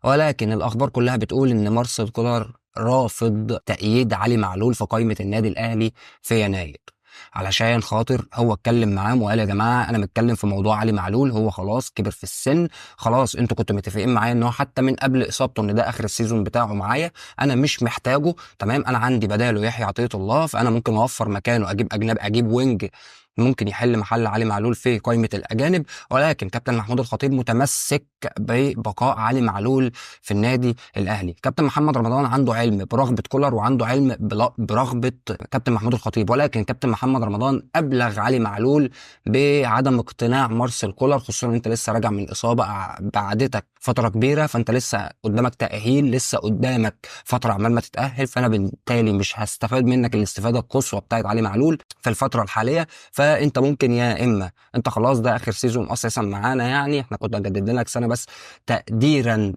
ولكن الاخبار كلها بتقول ان مارسيل كولر رافض تأييد علي معلول في قائمة النادي الاهلي في يناير، علشان خاطر هو اتكلم معاهم وقال يا جماعة انا متكلم في موضوع علي معلول، هو خلاص كبر في السن، خلاص انتوا كنتوا متفقين معايا ان هو حتى من قبل اصابته ان ده اخر ال season بتاعه معايا، انا مش محتاجه، تمام، انا عندي بداله يحيى عطية الله، فانا ممكن اوفر مكانه، اجيب اجنبي، اجيب wing ممكن يحل محل علي معلول في قائمة الاجانب. ولكن كابتن محمود الخطيب متمسك ببقاء علي معلول في النادي الاهلي. كابتن محمد رمضان عنده علم برغبه كولر وعنده علم برغبه كابتن محمود الخطيب، ولكن كابتن محمد رمضان ابلغ علي معلول بعدم اقتناع مارسيل كولر، خصوصا ان انت لسه راجع من اصابه بعدتك فترة كبيرة، فانت لسه قدامك تاهيل، لسه قدامك فترة عمال ما تتاهل، فانا بالتالي مش هستفاد منك الاستفادة القصوى بتاعت علي معلول في الفترة الحالية. فانت ممكن يا اما انت خلاص ده اخر season اساسا معانا، يعني احنا كنا جددنا لك سنة بس تقديرا